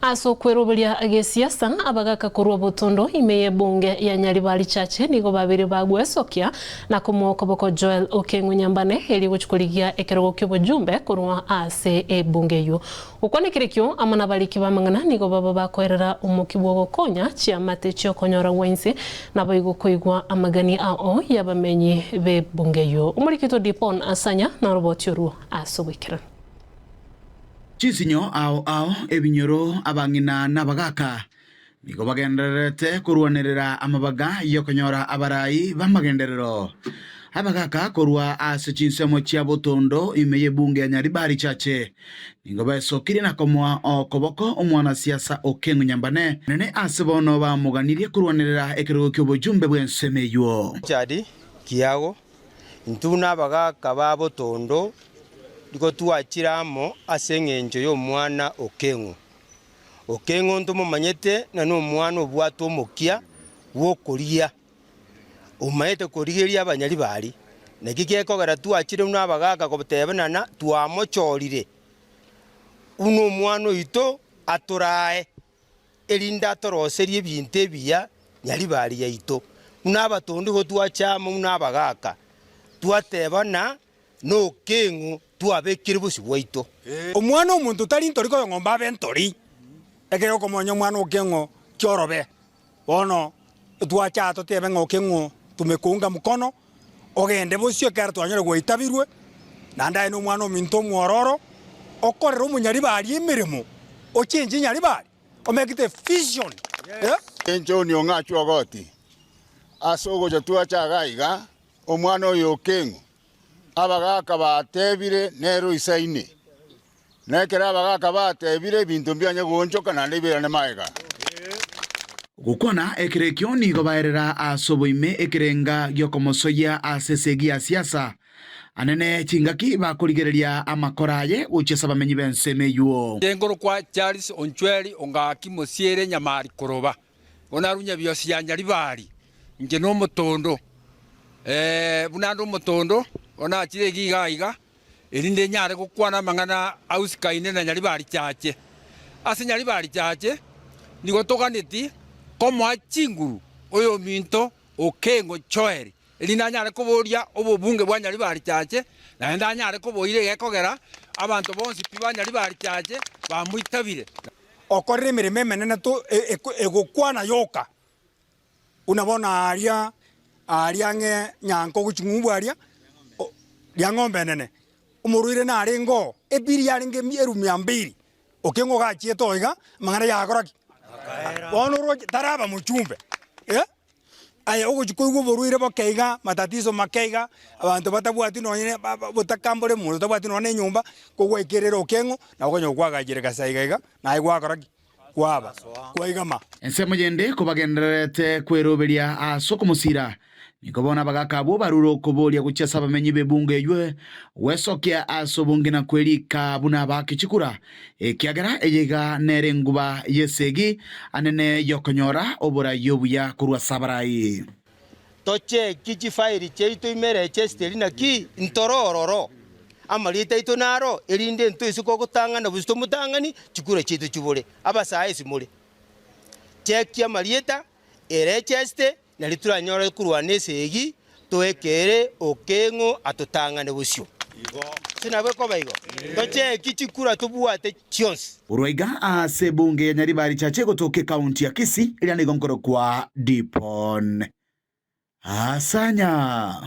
Ase okweroberia gesiasa, abagaka korwa botondo ime y'ebunge ya Nyaribari Chache nigo babeire bagwesokia na komoa okoboko Joel Okeng'u Nyambane erio gochia korigia ekerogo ki'obojumbe korwa ase ebunge eyio. Gokwana ekerekio amo nabariki b'amang'ana nigo baba bakoerera omokia bw'ogokonya chiamate chi'okonyora gwa inse naboigo koigwa amagani ao y'abamenyi b'ebunge eyio. Omoriki oito Dipon Asanya noroboti orwo ase oboikeranu. Chinsinyo ao ao, ebinyoro, abang'ina na abagaaka nigo bagendererete korwanerera amabaga y'okonyora abarai b'amagenderero. Abagaaka korwa ase chinsemo chia botondo ime y'ebunge ya Nyaribari Chache nigo besokirie na komoa okoboko omwanasiasa Okeng'u Nyambane nene ase bono bamoganirie korwanerera ekerogo ki'obochumbe bw'ensemo eywo. Richard Kiago Intwe buna abagaaka ba botondo nigo twachire amo ase engencho y'omwana Okeng'u. Okeng'u ntomomanyete ng'a nomwana obwate omokia bw'okoria, omanyete korigereria abanyaribari. Naki gekogera twachire buna abagaaka gotebana twamochorire buna omwana oito atorae. erinde atoroserie ebinto ebiya nyaribari yaito, buna abatondi igo twacha amo buna abagaaka, twatebana nokeng'u twabekire bosio bwaito. Omwana-o-monto tari ntori koyong'omba abe ntori, ekero okomonya omwana okeng'o kiorobe. Bono twacha aa totebe ng'a okeng'o tumekounga mkono, ogende bosio ekero twanyora gwaitabirwe, naende aye nomwana ominto omwororo, okorere omonyaribari emeremo, ochenche nyaribari, omekite vision eh. Inche oniong'achwe ogoti ase ogocha twacha iga iga, omwana oyo okeng'u, abagaaka batebire nere oisaine. Na ekero abagaaka batebire, ebinto mbianye goonchoka naende biirane magega. Gokwana ekero ekio nigo baerera ase oboime ekerenga gi'okomosoyia ase esegi ya siasa, anene chingaki bakorigereria amakora aye gochia ase abamenyi b'ensemo eyio. Inche nkorokwa Charles Onchweri Ongaki Mosiere Nyamari Koroba, bono narwa Nyabiosi ya Nyaribari, inche nomotondo, buna ande omotondo, bono nachire iga iga iga. erinde nyare gokwana amang'ana ausikaine na Nyaribari Chache. Ase Nyaribari Chache nigo toganeti komoa chinguru oyominto Okengo Joel, erinde anyare koboria obobunge bwa Nyaribari Chache, naende anyare koboira egekogera abanto bonsi pi ba Nyaribari Chache bamoitabire. Okorire emeremo emenene to egokwana yoka. Buna bono aaria aaria ang'e nyanko gochia ng'umbu aria, ria ng'ombe enene, omorwaire narenge oo, ebiri yarenge erumia mbiri, okeng'u ogachiete oo iga, amang'ana yagokora ki? Bono oroche taraba mochumbe eh, aye ogochia koigwa oborwaire boke iga, matatizo make iga, abanto batabwati nonye ne ba botaka mbore monto otabwati nonye na enyomba, kogwaikerera okeng'u, nabo okonyora kwagachire gasa iga iga, naye gwakora ki? Kwaba kwaigama. Ensemo yende kobagendererete kweroberia ase okomosira, nigo bono abagaaka abwo barure okoboria gochia ase abamenyi b'ebungo eyio, gwesokia ase obonge na kwerika buna abaake chikura, ekiagera eye iga nere enguba y'esegi anene y'okonyora oborai obuya korwa ase abarai. Tocheki chifairi chiaito ime rechesteri naki ntore ororo, amarieta aito naro, erinde ntoise kogotang'ana bosio tomotang'ani, chikura chiaito chibore. Abasae ase more, chekia amarieta, erecheste, nario toranyore korwana esegi, toekere okeng'o atotang'ane bosio. Ase nabo ekoba igo, tocheki chikura tobwate chionsi. Korwa iga ase ebunge ya Nyaribari Chache egotoka ekaunti ya Kisii eria nigo nkorokwa Dipon Asanya.